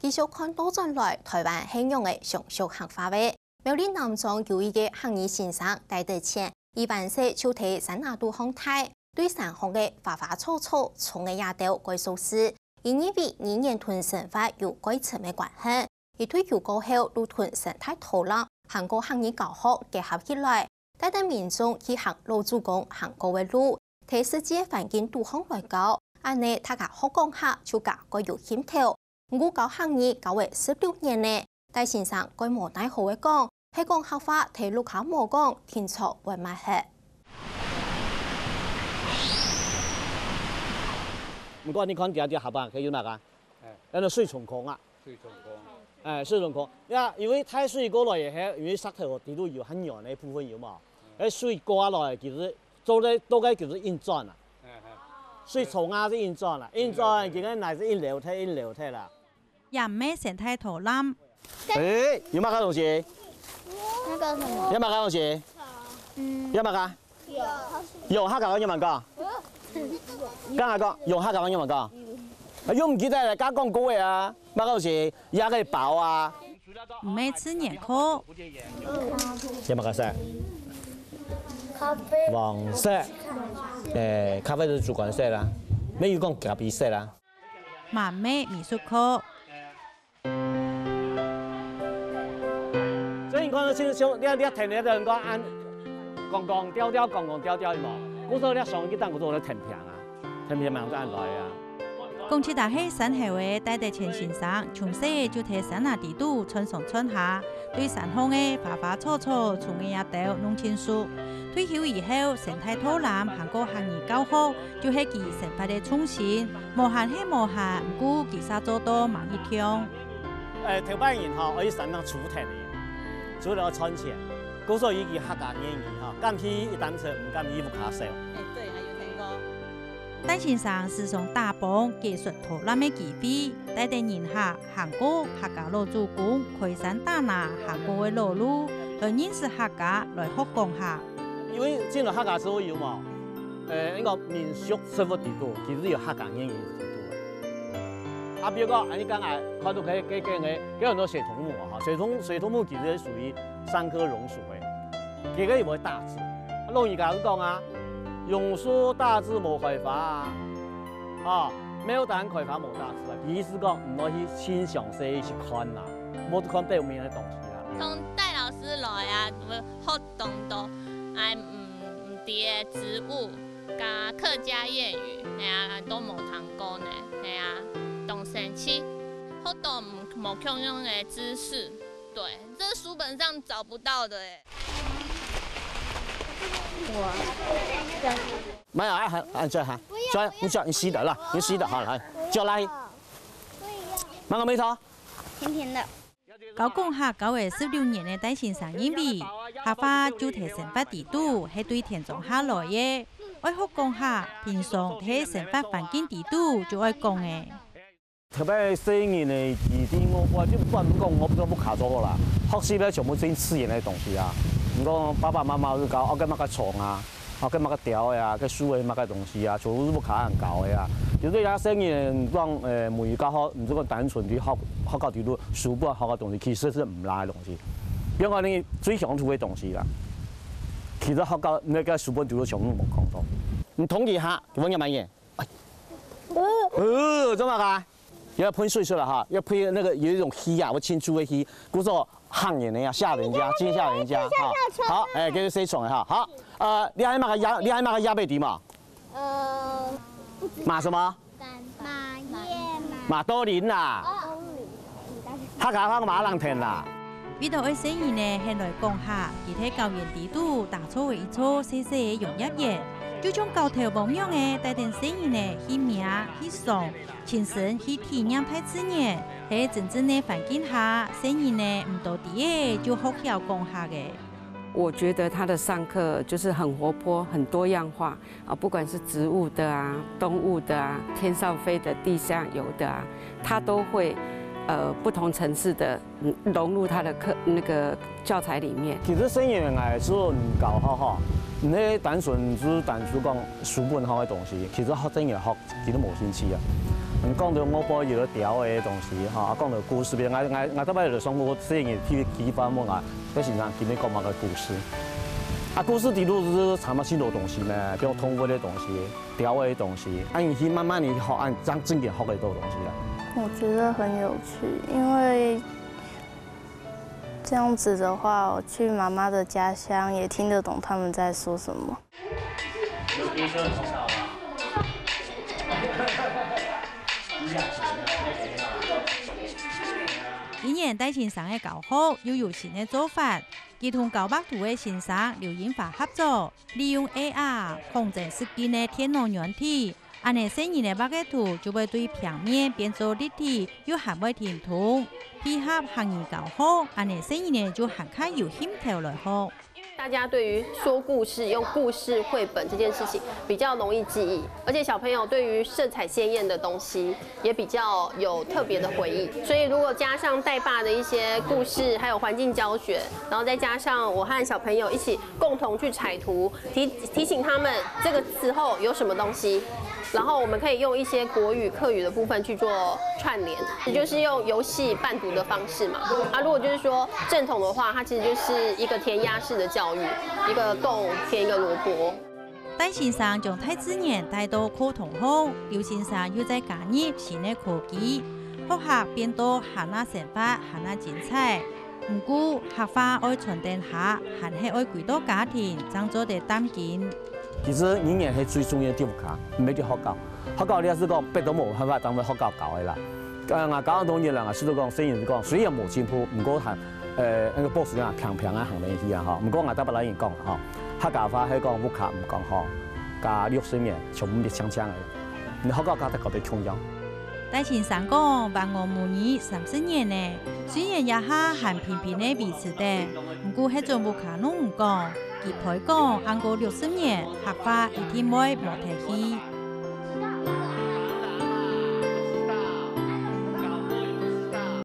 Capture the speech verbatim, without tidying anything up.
繼續看倒轉來，臺灣係仰仔常常客話个。苗栗南庄有一個客語先生戴德全，佢還細就在山林肚項大，對山項个花花草草、蟲仔這兜蓋熟事。佢認為語言同生活有蓋深个關係。佢退休過後，就同生態導覽還過客語教學結合起來， 帶等民眾去行老祖公行過个路，在實際个環境肚項來教，恁呢大家學講客就較蓋有興頭。毋過教客語教了十六年呢，戴先生蓋無奈何个講，係講客話在屋下無講，定著會麼个。毋過你看這兜下巴，佢有哪个？哎。恁呢水沖空啊。 水沖空。哎，水沖空。呀，因為大水過來以後，因為石頭底肚有還軟个部分有無？該水過來，其實做得到該其實硬轉啊。哎，哎。水沖啊係硬轉啊，硬轉，對，對，對。佢个泥係硬流忒，硬流忒啦。也毋係生態導覽。哎，有麼个東西？那個什麼？有麼个東西？嗯。有麼个？ 有客家話仰般講？剛才講，有客家話仰般講？啊，又毋記得了，剛講過个啊，麼个東西，壓个包啊。毋係自然課。有麼个色？咖啡。黃色。誒，咖啡係主觀色啦，沒有講咖啡色啦。 嘛毋係美術課。所以你看到像，像，你看，你看田裡个人講恁光光調調，光光調調，有無？故所你想去當，故所咧田坪啊，田坪嘛就恁來啊。講起大溪山後个戴德全先生，從細就在山林底肚竄上竄下，對山項个花花草草、蟲仔這兜弄清楚。退休以後，生態導覽還過客語教學， 就係佢生活个重心，無閒係無閒，毋過佢煞做到吂一樣。呃，頭擺人吼，愛去山頂鋤田个，除了愛賺錢，故所以佢客家諺語吼，敢去一擔車，毋敢去屋下燒。哎，對，還有聽過。戴先生時常打幫解說導覽个機會，帶等人客行過客家老祖公開山打林行過个老路，來認識客家，來學講客。 因為進入客家社會有無？呃，應該民俗生活底肚，其實有客家諺語底肚个。啊，比如講，恁呢講啊，看到該，該，該，該，該很多水桐木啊，哈，水桐，水桐木其實屬於三科榕屬个，這個也會大字。啊，老人家就講啊，榕樹大字無開花啊，啊，沒有單開花無大字啊，意思講，毋好去欣賞細去看啦，莫去看表面个東西啦。從戴老師來啊，學 當多，哎，毋，毋知个植物，加客家諺語，係啊，都無聽過呢，係啊，當神奇，學到無，無共樣个知識，對，這書本上找不到的哎。沒有啊，很，很帥哈，帥，你帥，你吸的了，你吸的好，來，就來，那個沒錯。甜甜的。 教講客教了十六年个戴先生認為，客話就在生活底肚，係對天上下來个。愛學講客，平常在生活環境底肚就愛講个。特別細人个，佢等我，我就毋管講，我都毋卡做好啦。學習个全部真自然个東西啊。你講爸爸媽媽就教，哦，該麼个蟲啊， 啊，該麼个鳥仔啊，該樹仔麼个東西啊，全部係屋下人教个啊。有个也細人講，呃，母語教學，毋係講單純去學，學校底肚書本學个東西，其實係毋罅个東西。比如講，你最鄉土个東西啦，其實學校該个書本底肚全部無講到。你同理下，你問佢麼个？呃，做麼个？ 要噴水出來哈，要噴那個有一種氣啊，會清除个氣，故所嚇人个呀，嚇人家，驚嚇人家哈。好，哎，跟誰講的哈？好，呃，你還有麼个壓，你還有麼个壓背底嘛？呃，馬什麼？馬燕。馬兜鈴啦。哦。客家話馬冷天啦。 為著愛細人仔肯來講客，佢在校園底肚打造了一座細細个永業園，就像教頭望樣仔帶等細人仔去摸、去賞，親身去體驗大自然，在真正个環境下，細人仔毋多知仔就學曉講客个。我覺得他的上課就是很活潑、很多樣化， 啊，不管是植物的啊、動物的啊、天上飛的、地下游的啊，它都會，呃，不同層次的，嗯，融入它的課，那個教材裡面。其實細人仔个時候你教學吼，毋係單純只單純講書本學个東西，其實學生仔學佢都無興趣啊。講到外背有个鳥个東西，吼，啊，講到故事，𠊎𠊎𠊎頭擺有上課，細人仔提提問啊，該先生今日講麼个故事？啊，故事底肚係藏了真多東西呢，比如動物个東西、鳥个東西，啊，你去慢慢地學，啊，正正經學得到東西啦。我觉得很有趣，因为这样子的话，我去妈妈的家乡也听得懂他们在说什么。今年戴先生个教學又有新个做法，佢同教畫圖个先生劉英華合作，利用AR仿真實境个電腦軟體，恁呢細人仔畫个圖就會對平面變做立體，又還會停動，配合客語教學，恁呢細人仔就還較有興頭來學。大家對於說故事、用故事繪本這件事情比較容易記憶，而且小朋友對於色彩鮮豔的東西也比較有特別的回憶。所以如果加上帶爸的一些故事，還有環境教學，然後再加上我和小朋友一起共同去彩圖，提提醒他們這個時候有什麼東西，然後我們可以用一些國語、客語的部分去做串聯，也就是用遊戲伴讀的方式嘛。啊，如果就是說正統的話，它其實就是一個填鴨式的教育，一個洞填一個蘿蔔。戴先生將大自然帶到課堂項，劉先生又再加入新个科技，學校變到還較生活，還較精彩。毋過，客話愛傳等下，還係愛歸到家庭，正做得擔緊。其實語言係最重要个地方，毋係去學校。學校你係講，逼到無辦法，當然學校教个啦。啊，𠊎教恁多年啦，𠊎試著講，雖然講，雖然無進步，毋過還，呃，該個步數啊，平平啊，行等去啊，吼。毋過𠊎搭別人講，吼，客家話係講屋下毋講，吼，加六十年，全部變青青个。你學校教得特別重要。 戴先生講，還我母語三十年呢，雖然這下還平平个維持等，毋過核准屋下攏毋講，佢背講，還過六十年，客話一定會無忒去。